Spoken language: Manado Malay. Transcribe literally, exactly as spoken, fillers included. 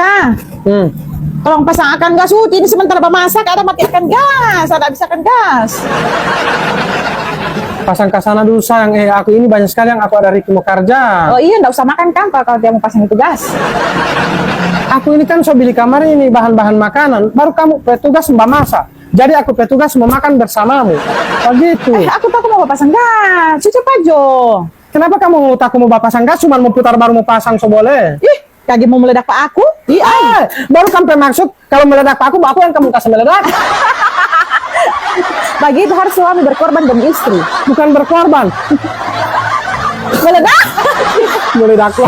Ah, hmm. Tolong pasang akang gas, Uti. Ini sementara bamasak, ada mati akang gas, ada habis akang gas. Pasang ka sana dulu, sayang. Eh, aku ini banyak sekali yang aku ada riki mo karja. Oh iya, ndak usah makan kang, kalau, kalau dia mau pasang itu gas. Aku ini kan so bili kamari ini bahan-bahan makanan, baru kamu pe tugas mo bamasa. Jadi aku pe tugas mo makan bersamamu. Bagitu. Eh, aku tahu mau pasang gas. Cuci pajo. Kenapa kamu taku mo bapasang gas, cuman mo putar baru mo pasang so boleh? Ih, kage mo meledak pa aku? Ih, ai. Eh, baru kan pe maksud, kalau meledak pa aku, aku yang kamu kasih meledak. Bagitu harus suami berkorban demi istri. Bukan berkorban. Meledak. Meledak lo.